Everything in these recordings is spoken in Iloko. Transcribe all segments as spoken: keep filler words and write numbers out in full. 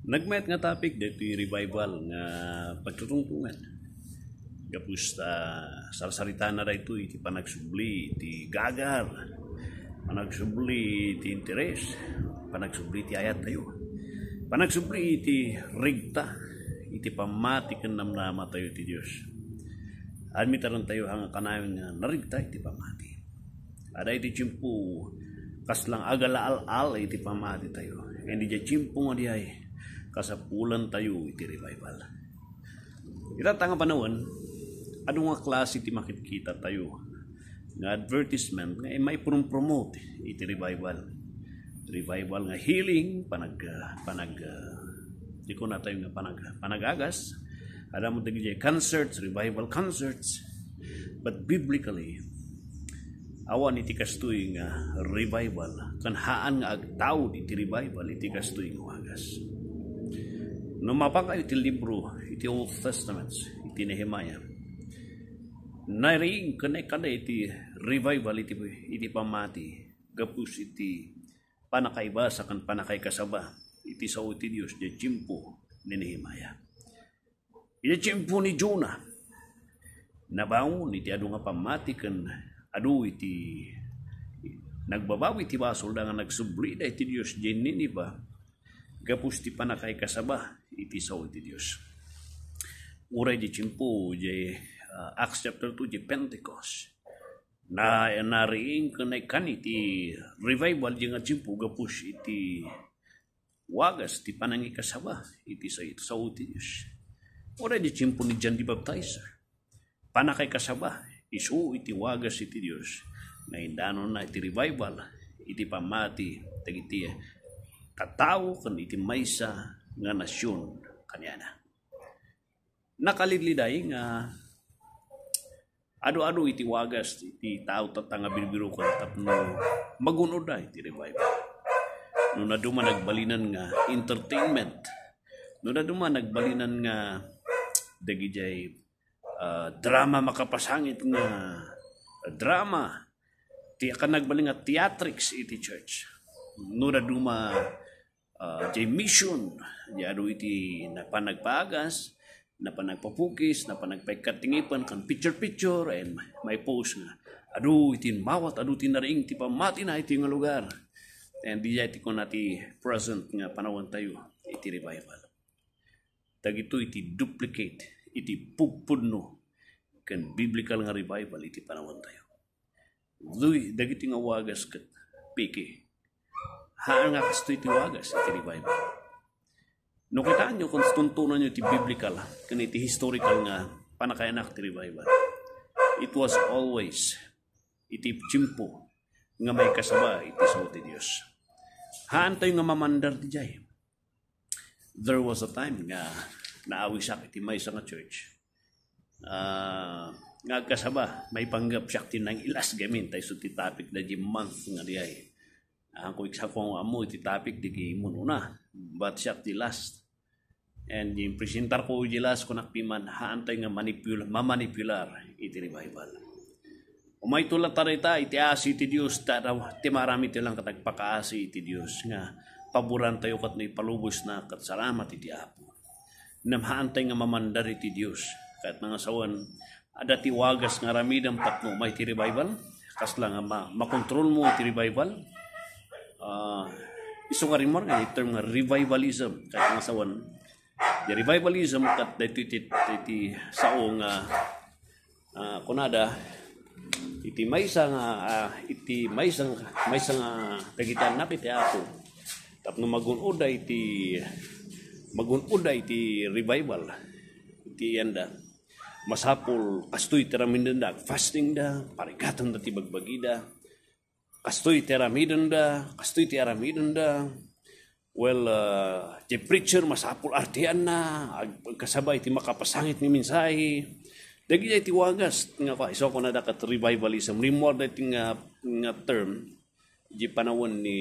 Nagmayat nga topic daytoy revival nga pagtutungtungan. Gapus ta sarsaritana daytoy iti panagsubli iti gagar, panagsubli iti interes, panagsubli iti ayat tayo, panagsubli iti regta, iti pammati ken namnama tayo iti Dios. Admitaren tayo nga kanayon nga narigta iti pammati. Ada iti tiempo, kaslang agalaal-al iti pammati tayo. Ken iti tiempo nga diay, kasapulan tayo iti revival. Ita ta nga panawen, adu nga klase ti makitkita tayo nga advertisement nga maipurumpromote iti revival. Revival nga healing, panag-, panag-, di ko na tayo nga panag-, panagagas. Ada mo dagiti concerts, revival concerts. But biblically, awan iti kastoy nga revival, ken haan nga agtaud iti revival iti kastoy nga wagas. No mapankayo iti libro, iti Old Testaments, iti Nehemiah, nariing ken naikkan iti revival iti, iti pammati, gapus iti panakaibasa ken panakaikasaba iti sao iti Dios, iti tiempo ni Nehemiah. Iti tiempo ni Jonah, nabangon iti adu nga pammati ken adu iti nagbabawi ti basolda nga nagsublida iti Dios diay Nineveh, gapus ti panakaikasaba iti sao iti Dios. Uray iti tiempo diay, ah, Acts chapter two, diay Pentecost, na, nariing ken naikkan iti revival diay nga tiempo gapus iti wagas ti panangikasaba iti say-, sao ti Dios. Uray iti tiempo ni John the Baptizer, panakaikasaba isu iti wagas iti Dios, nga indanonna iti revival iti pammati dagiti tattao ken iti maysa nga nasion kaniana. Nakalidliday nga adu-adu iti wagas iti tao tatta nga birbiroken tapno magun-odda iti revival. No adu man nagbalinan nga entertainment, no adu man nagbalinan nga dagidiay, ah, drama makapasangit nga drama, ti akan nagbalin nga theatrics iti church. No adu man ah, diay mission, diay adu iti napan nagpaagas, napan nagpapukis, napan nagpaikkat ti ngipen, ken picture-picture, and may post nga, adu iti immawat, adu ti nariing ti pammatina iti nga lugar. And diay ti kuna ti present nga panawen tayo iti revival. Dagitoy ti duplicate iti pudpudno ken biblical nga revival iti panawen tayo. Duy, dagiti nga wagas ket peke. Haan nga kastoy ti wagas iti revival. No kitaenyo ken tuntunanyo iti biblical ken iti historical nga panakayanak ti revival, it was always iti tiempo nga maikasaba iti sao ti Dios. Haantayo nga mamandar diay. There was a time nga naawisak iti maysa nga church. Ah, nga agkasaba, maipanggep siak ti nang-i-last gamin, ta isu ti topic da di month nga diay. Ah, ko iksa ko ammo iti topic di ki imununa, but siak ti last. And yung presentar ko di last, kunak piman, haantay nga manipul-, mamanipular iti revival. Umayto latta dayta iti asi ti Dios, ta ti marami ti lang ket agpakaasi iti Dios nga paboran tayo ket no ipalubosna ket salamat iti Apo. Ngem haantay nga mamandar iti Dios. Ket nga sawen, adda ti wagas nga aramidem tapno umay ti revival. Kasla nga ma-, makontrol mo iti revival. Ah, isu nga rimor nga iti term nga revivalism. Ket nga sawen, di revivalism ket daytoy ti, ti, ti sao nga Ah, kunada, iti maysa nga, ah, iti maysa nga, maysa nga dagiti annak iti Apo. Tapno magun-odda iti, magun-odda iti revival. Iti yanda, masapul, kastoy ti aramidenda, fasting da, parigatenda ti bagbagida. Kastoy ti aramidenda, kastoy ti aramidenda. Well, ah, ti preacher, masapul artianna, ag-, agkasaba iti makapasangit nga mensahe. Dagiti ti wagas, nga pa, isu ko na dakat revivalism. Rimmuar dagiti nga, nga term, di panawen ni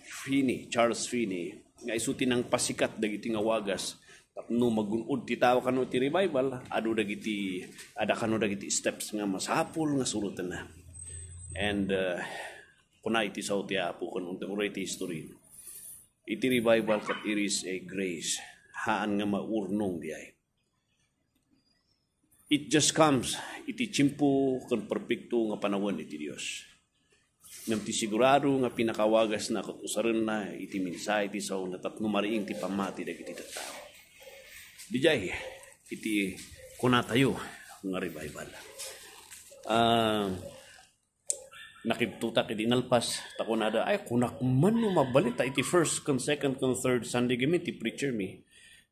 Finney, Charles Finney, nga isu ti nangpasikat dagiti nga wagas. Tapno magun-od ti tao kano ti revival, adu dagiti, ada kano dagiti steps nga masapul nga surotenna. And, uh, kuna iti sao ti Apo, kun unti uray ti history. Iti revival ket it is a grace. Haan nga maurnong diay. It just comes iti tiempo ken perpekto nga panawen iti Dios. Ngem ti sigurado nga pinakawagasna ket usarenna iti mensahe ti saona tapno mariing ti pammati dagiti tattao. Diay iti kunatayo nga revival. Ah, nakibtutak idi nalpas, ta kunada, "Ay, kunak man no mabalin ta iti first, ken second, ken third Sunday gamin ti preacher mi,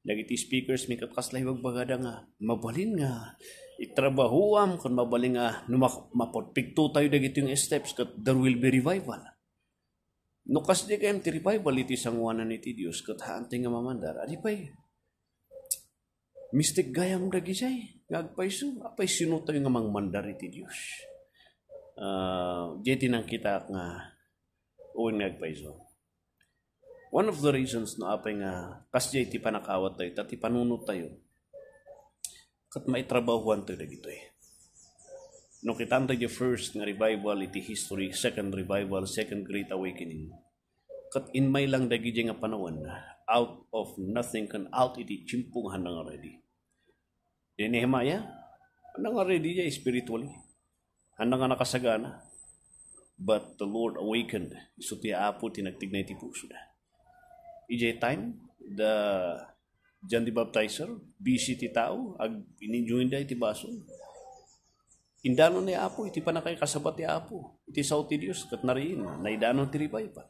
dagiti speakers mi, ket kasla ibagbagada nga mabalin nga itrabahoam, ken mabalin nga no mak-, mapatpigto tayo dagiti nga steps, ket there will be revival." No kasdi gayam ti revival iti sanguanan iti Dios, ket haantayo nga mamandar, adi pay, mistik gayam dagidiay nga agpayso. Apay, sino tayo nga mangmandar iti Dios? Ah, diay ti nangkitaak nga wen nga agpayso. One of the reasons no apay nga kasdiay ti panakaawat tayo, ta ti panunot tayo, ket maitrabahoan tayo dagitoy. No kitam tayo first nga revival iti history, second revival, second great awakening, ket immay lang dagiti nga panawen, out of nothing ken out iti tiempo nga handa nga ready. Ni Nehemiah, handa nga ready diay spiritually. Handa nga nakasagana. But the Lord awakened. Isu ti Apo ti nagtignay ti pusoda. Idiay time, the John the Baptizer, busy ti tao, ag-enjoy da iti basol. Indanon ni Apo iti pannakaikasaba ti Apo, iti sao ti Dios, ket nariin, naidanon ti revival.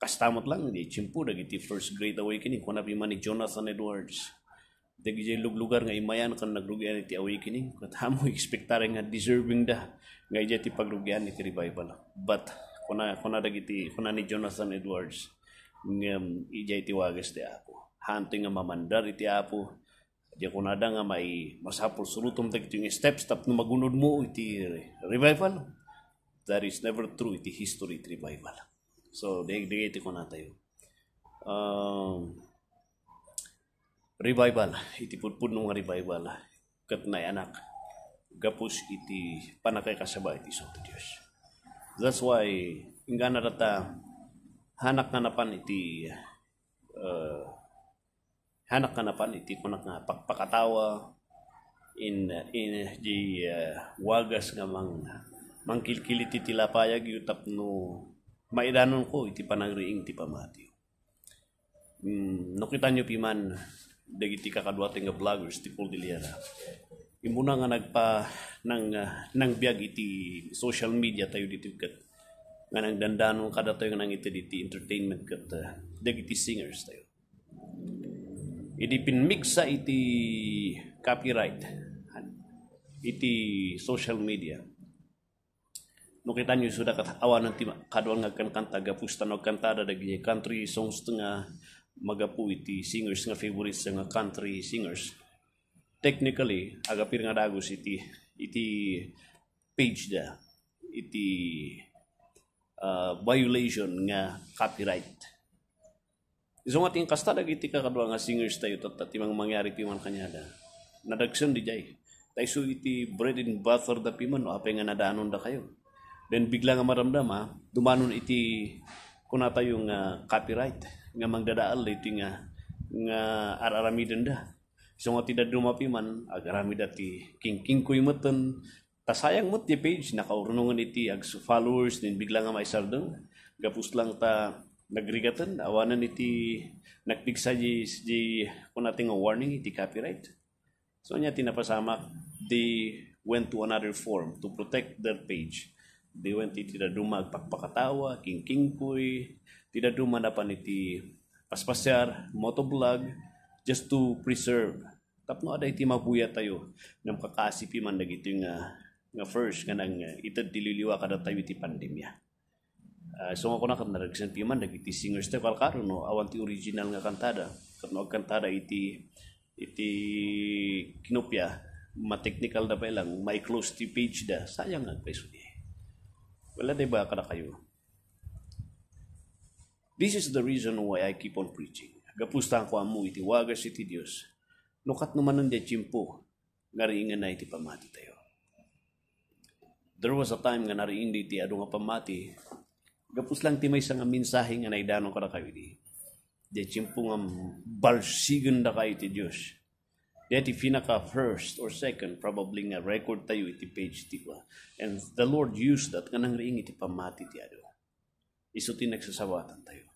Kasta met lang, di tiempo, dagiti first great awakening, kuna piman ni Jonathan Edwards. Dagiti luglugar nga immayan ken nagrugian iti awakening, ket ammok, ekspektaren nga deserving da, nga idiay ti pagrugian iti revival. But, kuna, kuna dagiti, kuna ni Jonathan Edwards, ngem idiay ti wagas ti Apo. Haantoy nga mamandar iti Apo. Di kunada nga mai-, masapul surotem dagiti nga steps tapno magunod mo iti revival. That is never true iti history iti revival. So, di, di iti kunatayo. Um, revival, iti pudpudno nga revival, ket naianak, gapus iti pannakaikasaba iti Santo Dios. That's why, inggana data, hanak nga napan iti, uh, hanak nga napan iti kunak nga pakpakatawa, in, in, di, uh, wagas nga mang-, mangkilkil iti tilapayag yu tapno maidanonko iti panagriing ti pamati. Mm, no kitanyo piman, dagiti kakaduatayo nga vloggers ti Cordillera, immuna nga nagpa-, nang-, ah, nangbiag iti social media tayo ditoy ket nga nangdandanon kadatayo nga nangited iti entertainment ket, ah, dagiti singers tayo. Idi pinmigsa iti copyright iti social media, no kitanyo isuda ket awanen ti ma-, kaduan nga agkankanta gapu ta no agkantada dagiti country songs nga magapu iti singers nga favorites nga country singers. Technically, agapir nga dagus iti, iti page da, iti, ah, violation nga copyright. Isu nga ti inkasta dagiti kakadua nga singers tayo tatta, ti mang-, mangyari piman kaniada. Nadagsen didiay. Ta isu iti bread and butter da piman, no apay nga nadanon da kayo. Then bigla nga maramdama, dumanon iti kunatayo nga copyright, nga mangdadaal iti nga, nga ar-aramiden da. Isu nga ti dadduma piman, agaramid da ti kingkingkoy metten, ta sayang met ti page, nakaurnongen iti agsu-, followers, din bigla nga maisardeng. Gapus lang ta nagrigaten, awanen iti nagpigsa di, di kunati nga warning iti copyright. So, nia ti napasamak, they went to another forum to protect their page. They went iti dadduma agpakpakatawa, kingkingkoy, ti dadduma napan iti paspasiar, motovlog, just to preserve. Tapno ada iti mabuya tayo, ngem kakasi piman dagiti nga, nga first nga nang, uh, ited ti liwliwa kadatayo iti pandemia. Ah, isu nga kuna ket naragsen piman dagiti singers tayo kalkaro no awan ti original nga kantada. Ket no agkantada iti, iti kinopia, ma-technical da pay lang, mai-close ti page da, sayang nga agpayso di. Wala, di ba, kadakayo? This is the reason why I keep on preaching. Gapus ta ammo iti wagas iti Dios. No ket no manen di tiempo, nga riingenna iti pammati tayo. There was a time nga nariing iti adu nga pammati, gapus lang ti maysa nga mensahe nga naidanon kadakayo idi. Diay tiempo nga balsigen dakayo iti Dios. Diay ti pinaka first or second, probably nga record tayo iti page ti kua. And the Lord used that nga nangriing iti pammati ti adu. Isu ti nagsasawatan tayo.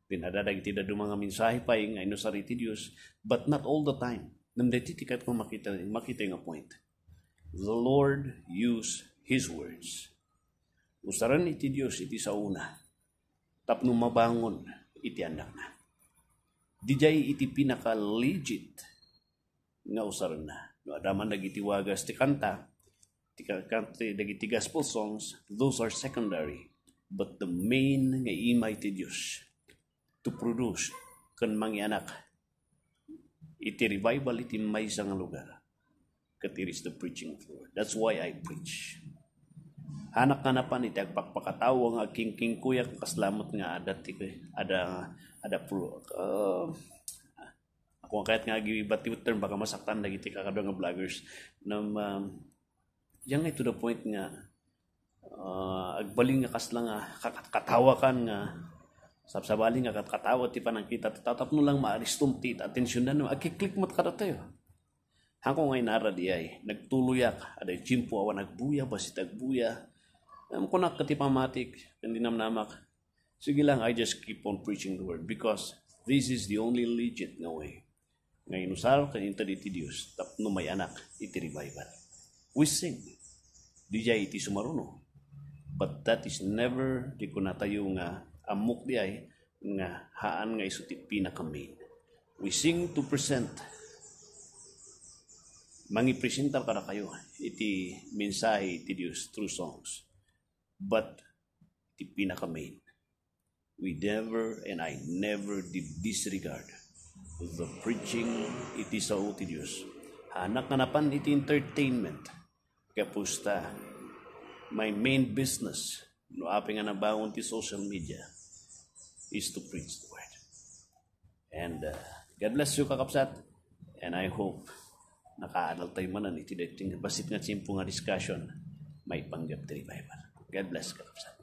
Dinada dagiti dadduma nga mensahe pay nga inusar iti Dios, but not all the time. Ngem daytoy ti ket makita, makita nga point. The Lord used His words. Usaren iti Dios iti saona tapno mabangon iti annakna. Didiay iti pinaka-legit nga usarenna. No adda man dagiti wagas ti kanta, ti ka-, kan-, ti dagiti gospel songs, those are secondary. But the main nga imay ti Dios to produce ken mangianak iti revival iti maysa nga lugar. Ket it is the preaching of the word. That's why I preach. Hanak nga napan iti agpakpakatawa nga agkingkingkuyak, kasla met nga adda ti, adda, adda pro-, ah, ako nga kayat nga agibat ti term, baka masaktan dagiti kakadua nga vloggers. Nam, um, yan nga to the point nga, ah, agbalin nga kasla nga kakat-, katawakan nga sabsabali nga kat-, katawa ti panangkita ti tao tapno lang maaristom ti atensionna, no? Agkiklik met kadatayo. Hanko nga inara diay, nagtuloyak, aday tiempo awan agbuya, bassit agbuya. Am, kunak ket ti pamatik, ken dinamnamak, sige lang, I just keep on preaching the word because this is the only legit nga way nga inusar ken inted iti Dios tapno mayanak iti revival. We sing. Didiay iti sumaruno. But that is never ti kunatayo nga ammok diay nga haan nga isu ti pinaka-main. We sing to present. Mangipresentar kadakayo iti mensahe ti Dios through songs. But ti pinaka-main, we never and I never did disregard the preaching iti sao ti Dios. Hanak nga napan iti entertainment. Kaya pusta, my main business, no apay nga nabangon ti social media, is to preach the word. And, uh, God bless you, kakabsat. And I hope nakaadal tayo manen iti daytoy nga bassit nga tiempo nga discussion maipanggep ti revival. God bless, kakabsat.